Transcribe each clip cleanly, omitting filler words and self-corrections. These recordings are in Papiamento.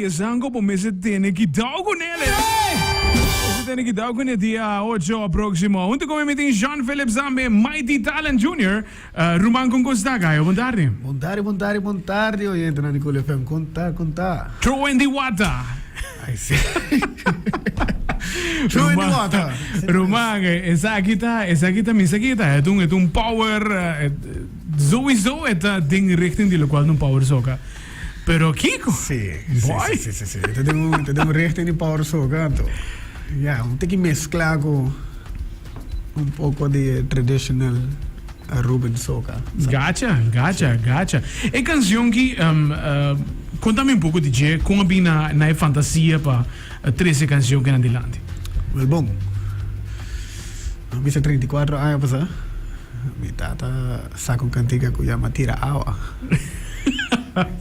esnan ku bo mester tene kidao ku nel. Mester tene kidao ku ne dia ocho próksimo. Huntu ku mi mi tin Jean Philip tambe, Mighty Talent Junior. Ruman kon kos ta Gayo? Bon tardi. Bon tardi, bon tardi, bon tardi oyentenan di Cool FM. Kon ta, kon ta? Throw in the water. Ai si. Throw in the water. Ruman, esaki ta, esaki ta, mi esaki ta, et un, et un power, sowieso e ta den richting di locual ta un power soca. Pero kiko? Si, si, si, si, si. E ta den un, ta den un richting di power soca, anto. Ya, un tiki mezcla cu un poco di traditional Aruban soca. Gacha, gacha, gacha. E cancion ki, contami un poco di dje, con a bin na, na e fantasia pa trece e cancion ki nan dilanti? Wel bon, mi bisa 34 aña pasa, mi tata saca un cantica cu yama Tira Awa.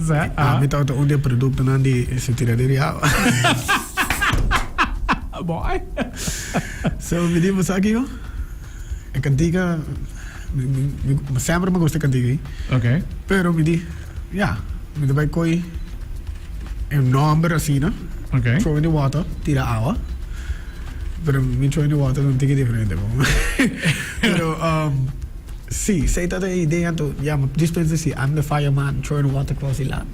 Sa, ah. Ami tabata un di e productonan di su tiradera di awa. Boy. So mi di, bo sa kico? E cantica, mi, mi, mi, semper mi gusta e cantica ei. Ok. Pero mi di, ya, mi ta bai coi e nomber asina. Ok. Throw in the water, tira awa. Pero mi throw in the water ta un tiki diferente. Pero, um, si, esei ta e idea anto, ya, mi djis pensa si, I'm the fireman, throw in the water cross the land.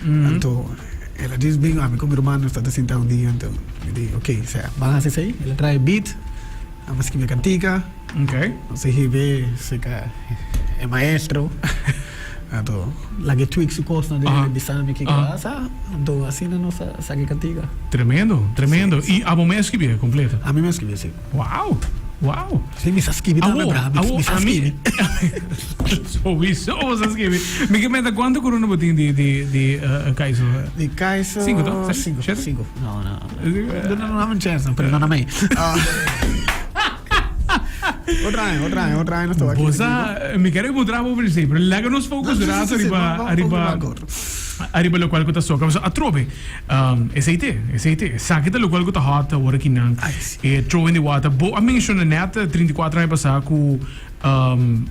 Anto, el a djis bin, ami ku mi ruman nos tabata sinta un dia, anto mi di, ok, sea, ban hasi esei. El a trae beat. Amos skibi kantika. Okay. Nos a hibe seka e maestro. Anto laga e tweak su kosnan den e bisa mi kiko a sa. Anto asina nos a saka e kantika. Tremendo, tremendo. I abo mes skibi e kompleto? Ami mes skibi, si. Wow, wow. Si, mi sa skibi tambe, bra. Mi sa skibi. Sowiso bo sa skibi. Mi ke meta kuantu korona bo tin di di di Kaiso? Di Kaiso. Sinku to? Sinku. Shete? Sinku. No, no. Duna no un chance, pero no na mei. Otro aña, otro aña, otro aña nos ta wak. Bo sa, mi kere puntra bo pero pero laga nos focus rato riba riba ariba locual cu ta soca. Pasobra atrobe, esey te, esey te. Esaki ta locual cu ta hot awor aki nan. E Throw in the Water. Bo a menciona net 34 aña pasa cu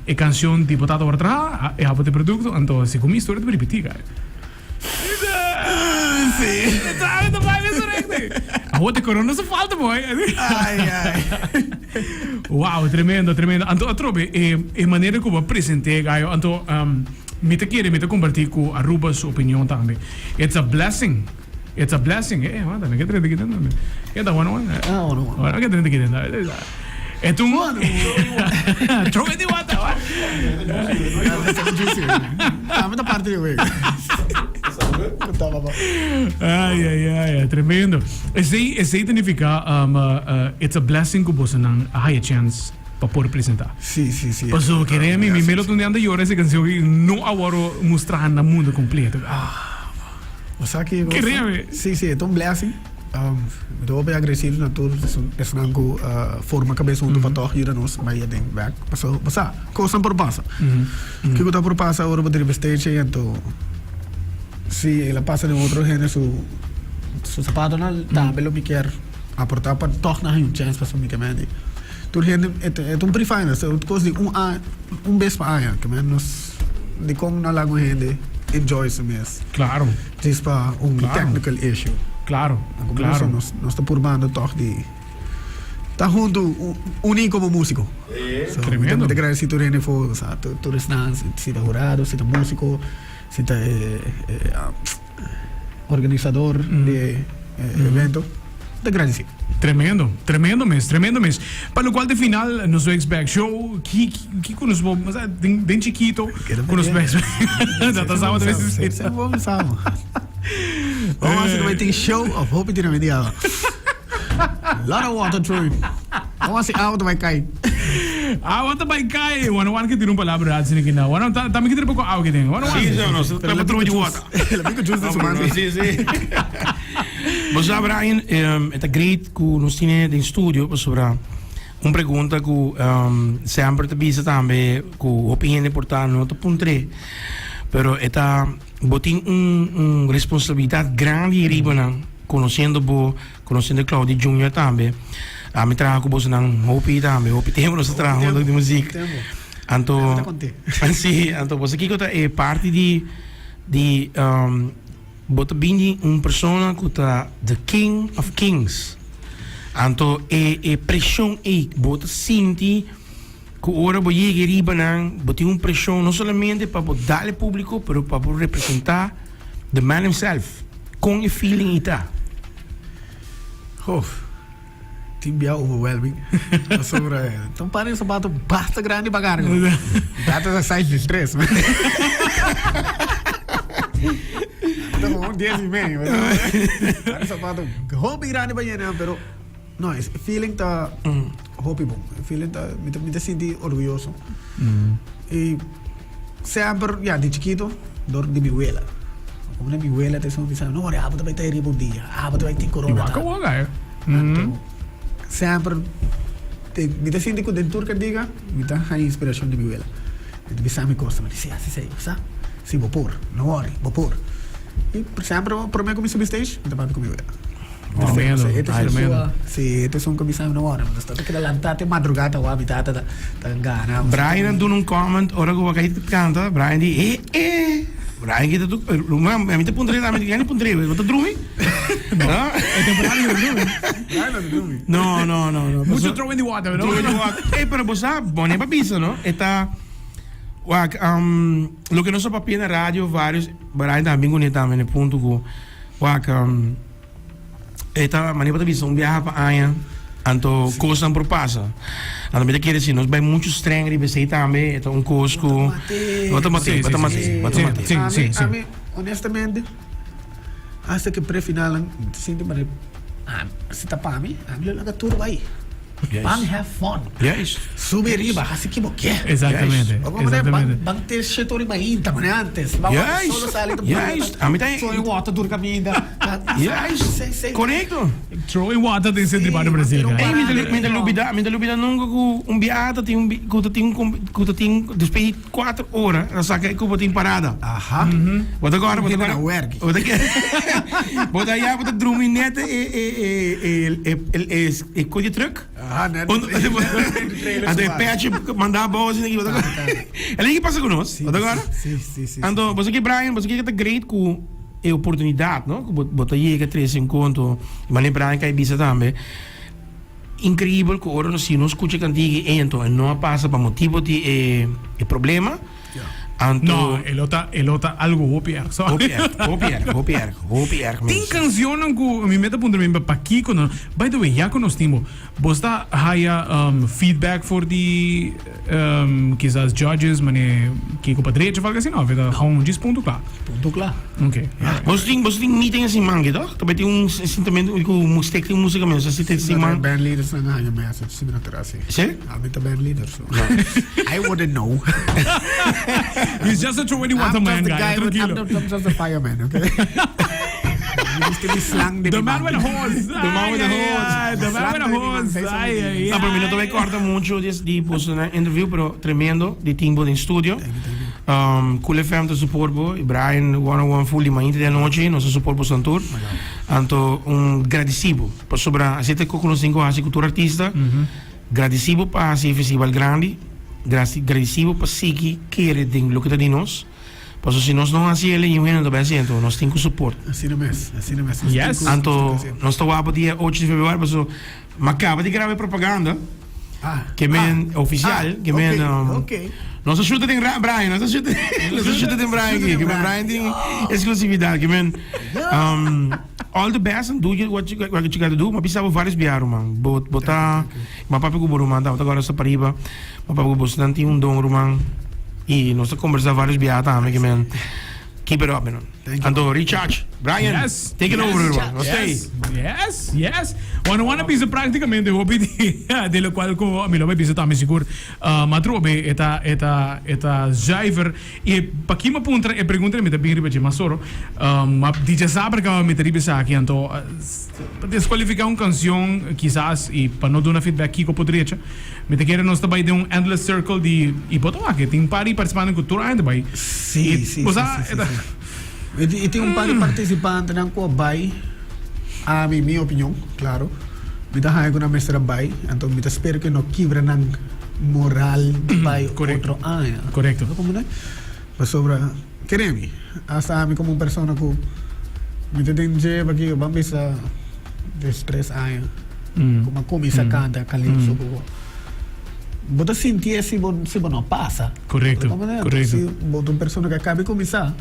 e cancion di bo tata awor a traha, e abo ta e producto, anto segun mi historia ta ripiti, guy. Sí. Awor te corona su falta boy. Ai, ai. Wow, tremendo, tremendo. Anto atrobe e e manera ku bo a present'é Gayo, anto um, mi ta kere mi ta kompartí ku Aruba su opinion tambe. It's a blessing. It's a blessing. Eh, wanta, mi ke trenta kiten tambe. Ke ta one one? Ah, one one. One, ke trenta kiten tambe. E tu One one. Throw in the water. Ah, mi ta parte di wega. Ai, ai, ai, tremendo. Esei, esei ta nifica um, uh, it's a blessing ku bosonan a haya chance pa por presenta. Sí, sí, sí. Paso kere mi, mi melo tunde anda llora ese canción y no aworo mustra na mundo completo. Ah, o sea que Kere mi. Sí, sí, het un blessing. Um, mi ta hopi agradecido na tur esnan ku uh, forma cabeza hunto pa toch yuda nos bai aden back. Paso, basa, cosnan por pasa. Kiko ta por pasa ora bo ta riba stage ei anto si el a pasa den otro hende su su zapatonan tambe lo mi kier aporta pa toch nan haña un chance pasobra mi ke mende tur hende e ta e ta un pre-final so e kos di un aña un bes pa aña ke men nos dikon no laga un hende enjoy su mes Claro. djis pa un technical issue. Claro, claro. Nos nos ta purbando toch di Ta huntu uní komo músiko. So, Tremendo. Mi ta gradesí tur hende for, o sea, tur esnan, si ta hurado, si ta músiko, si ta e organisador di e evento. Mi ta gradesí. Tremendo, tremendo mes, tremendo mes. Pa lokual te final nos lo expect show, ki kiko nos bo, o sea, den den chikito ku nos lo expect. Ta ta sama ta mester Si, bo sama. Bo a hasi ku tin show of hopi tira mi di awa. Lot of water throwing. Vamos hasi awa ta bai kai. Awa ta bai kai. Wano wan ke tira un palabra raad sini kina. Wano ta tambe ke tira poko awa ke den. Wano wan. Sí, no, no, ta pa throw di water. La pico juice de su man. Sí, sí. Bo sa Brian, e ta great ku nos tine den studio pasobra un pregunta ku semper ta bisa tambe ku hopi hende por ta no ta puntr'é pero e ta bo tin un un responsabilidad grandi riba nan conociendo bo conociendo Claudio Junior tambe ami traha cu bosonan hopi tambe hopi tempo nos a traha hunto di muziek anto si anto boso kico ta e parti di di. Bo ta bin di un persona ku ta the king of kings. Anto e e preshon ei bo ta sinti ku ora bo yega riba nan bo tin un preshon no solamente pa bo dal e publico pero pa bo representa the man himself. Kon e feeling ei ta? Hof. Tin bia overwhelming. Pasobra ta un par di sapato basta grandi pa carga. Dat is a size di tres. Ta como un dies y medio. Par di sapato hopi grandi pa yena, pero no, e feeling ta hopi bon. E feeling ta, mi ta, mi ta sinti orguyoso. Y Semper, ya, di chikito, dor di mi wela. Como na mi wela ta esun bisa, no, abo ta bai ta riba un dia, abo ta bai tin corona. Waka waka, eh. Anto, semper, te, mi ta sinti cu den tur cantica, mi ta haña inspiracion di mi wela. E ta bisa mi cos, mi di, si, asi sei, sa? Si, bo por, no worry, bo por. Y semper, prome cu mi subi stage, mi ta papia cu mi wela. Tremendo, tremendo. Si, e ta esun ku bisa mi no wòrdu. Mi ta keda lantá te madrugá ta wak mi tata ta gana. Brian a duna un comment ora ku Wakahit kanta, Brian di e e Brian kita tu ruman mi ta puntra mi ta puntra bo ta drumi? No, e temporada mi ta drumi. Brian no ta drumi. No no no no. Mucho throw in the water no. Throw in the water. Ey pero bo sa bo ne pa bisa no e ta wak loke nos a papia na radio varios Brian tambe bin kune tambe na e punto ku wak. E ta manera bo ta bisa un biaha pa aña, anto kosnan por pasa. Anto mi ta kere si nos bai muchu streng riba esei tambe, e ta un kos ku bo ta mat'é, bo ta mat'é, bo ta mat'é. Sí, sí, sí. Ami, honestamente, hasta ke prefinalnan mi ta sinti manera, si ta pa mi, ami lo laga tur bai. Ban have fun. Juist. Subi riba, hasi ki bo ke. Exactamente. Exactamente. Ban te shit ori mainta, mane antes. Ban Juist. solo sali ta Juist. A mi ta Throwing water tur caminda. Juist. Correcto. Throwing water den centro di barrio Brasil. Ey, mi ta mi ta lubida, mi ta lubida nunca cu un biaha ta tin un cu ta tin un cu ta tin despues di cuatro ora ta saca cu bo tin parada. Aha. Bo ta gora, bo ta gora. Werk. Bo ta bo ta ya bo ta drumi net e e e e e e E koe di truck? Aha, net di trailer. Anto e pechi manda abou asina aki. E lei ki pasa ku nos, bo ta gora? Si, si, si. Anto bo sa ki Brian, bo sa ki ta great ku e oportunidat, no? Ku bo ta yega trese un konto, manera Brian kai bisa tambe, increibel ku ora nos si nos skucha kantiki ei anto e no a pasa pa motibo di e problema. Anto No, e lo ta, e lo ta algo hopi erg, so. Hopi erg, hopi erg, hopi erg, hopi erg Tin mes. cancionnan cu mi meta puntra mi pakico no. By the way, ya cu nos tin bo, bo sta haya um, feedback for di um, quizas judges, mane kico pa drecha of algo asina, of e ta gewoon djis punto cla? Punto cla. Ok, alright. Boso tin, boso tin meeting e siman aki toch? Tabata tin un sintamento cu mustek tin musica mes, así te siman. Band leaders nan a haya message, si mi no ta así. Sí? Ami ta band leader, so I wouldn't know. He's just a throw in the water I'm man just the guy, guy with, I'm, tranquilo. just, I'm just a fireman, okay? Mi gusta di slang de The mi man with the man. hose. The man with the Ay, ay, hose. ay, The man with the hose. Ay, ay, No, pero mi no te ay. voy corta mucho di, di boso na interview, pero tremendo di timbo den studio. Um, Cool FM ta support bo, y Brian 101 full di mainta di anochi, nos ta support bo santur. Anto un gradicibo, pasobra así te coco nos tin cu haci cu tur artista. Gradisí bo pa hasi e festival grandi, gradisí bo pa sigui kere den loke ta di nos, pasobra si nos no hasi el, niun hende no ta bai hasi, anto nos tin ku support. Asina mes, asina mes. Nos tin Yes. ku- Anto nos ta wak pa dia ocho di februari, pasobra mi a kaba di graba e propaganda Ah, ke men ah, ofisial, ah, ke men, ok, um, ok. nos a shuta den Ra- Brian, nos a shuta, nos a shuta den Brian aki, ke men Brian tin exclusividad, ke men, um, All the best and do what you, what you gotta do. Ma bisa bo varios bia ruman. Bo, bo ta, ma papia ku bo ruman ta, bo ta gora sa pariba. Ma papia ku bo nan tin un don ruman. Y nos ta conversa varios bia tambe que men. Keep it up, man. Thank you. Anto, recharge. Brian, Yes. take it Yes. over, ruman. Nos Yes. stay. Yes, yes. Bueno, wanna bisa prácticamente hopi di, de lo cual ko mi lo bai bisa tambe sigur. Uh, ma trobe eta eta eta zuiver E pa ki mi a puntra e pregunta mi ta bin riba dje mas oro. Ma di djasabra kaba mi ta riba esaki anto pa deskualifiká un kansion kisas i pa no duna feedback kiko por drecha. Mi ta kere nos ta bai den un endless circle di i bo ta wak e tin un par di partisipantenan ku tur aña ta bai. Sí, I sí, bo sí, sa sí, e ta sí. I tin i tin un par di partisipantenan ku a bai, ami mi opinion, klaro, mi ta haña ku nan mester a bai, anto mi ta spera ku e no kibra nan moral bai Correcto. otro aña. Correcto. Bo comprende? Pasobra, kere mi, hasta ami como un persona cu. Mi ta den dje paki ban bisa des tres aña ku mi a kuminsá kanta kalipso ku bo. Bo ta sintié si bo si bo no pasa. Korekto, korekto. Si bo ta un persona ku a kaba di kuminsá,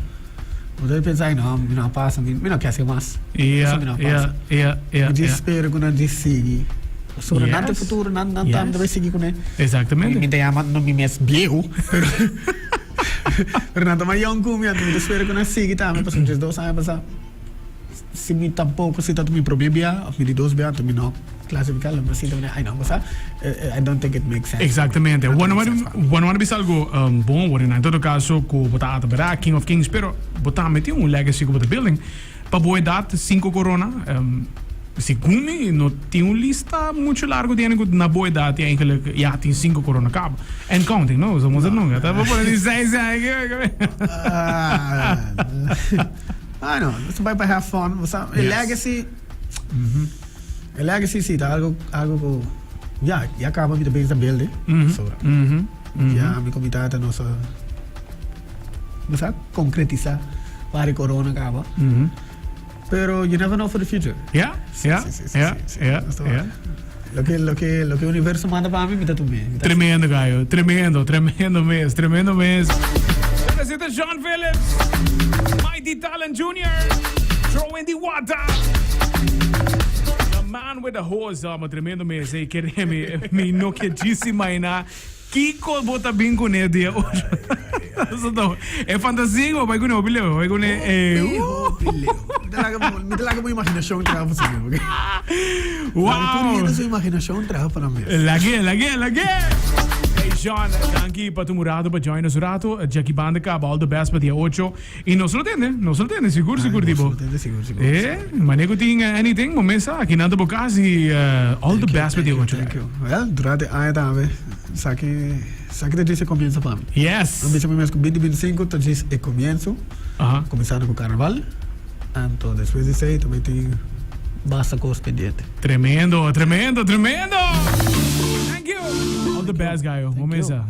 bo ta pensa ay no mi no a pasa, mi no ke hasi mas. Ya, ya, ya, ya. Mi djis spera ku nan djis sigui. Pasobra nan ta futuro, nan nan tambe ta bai sigui kuné. Exactamente. Mi ta yama no mi mes biehu, pero pero nan ta mas yòn ku mi, anto mi ta spera ku nan sigui tambe pasobra djes dos aña pasá si mi tampoko si ta mi promé bia òf mi di dos bia anto mi no klasifiká lo mi sinti manera ay no pasá I don't think it makes sense. Exactamente. Bueno bueno a bisa algo bon wor en todo caso ku bo ta ata bera King of Kings pero bo tambe tin un legacy ku bo ta building. Pa bo edat, sinku korona, segun mi no tin un lista mucho largo di hende ku na bo edat i eigenlijk ya tin sinku korona kaba. And counting, no? So mos nunca. Ta bo pone di seis aña. Ah, no, nos ta bai pa have fun. Bo sa, e legacy, e legacy si ta algo, algo ku ya, ya kaba mi ta bezig ta build e. Sobra. Ya mi ku mi tata nos a. Bo sa concretisa wari corona caba. Pero you never know for the future. Ja, ja, ja, ja, ja. Loke, loke, loke universo manda pa mi, mi ta tum'é. Mi ta Tremendo, gallo. Tremendo, tremendo mes, tremendo mes. Ese ta Sean Phillips, Mighty Talent Jr., throwing the water. The man with the hose, oh, tremendo mes. Hey, kere mi, mi no ke djisi maina. Kiko bo ta bin kuné dia ocho? E fantasia ku bo bai kuné hopi leu, bo bai kuné e Hopi leu. Mi ta laga bo, mi ta laga bo imaginashon traha pa su mes, oke? Wow! Laga tur hende su imaginashon traha pa nan mes. Lag'é, lag'é, lag'é! Hey Sean, danki pa tuma un rato pa join nos un rato. Djaki banda kaba, all the best pa dia ocho. Y nos lo tende, nos lo tende, sigur, sigur di bo. Nos lo tende, sigur, sigur. Eh, mane ku tin anything, bo mes sa, aki nan ta bo kas y all the best pa dia ocho. Thank you. Well, durante aña tambe, sa ki, sa ki ta djis e comienzo pa mi. Yes. Mi bisa mi mes ku binti binti sinku ta djis e comienzo, Aha. kuminsando ku karnaval, anto despues di esei tambe tin basta kos pendiente. Tremendo, tremendo, tremendo! Thank you! All the best, Gayo. Bo mes sa.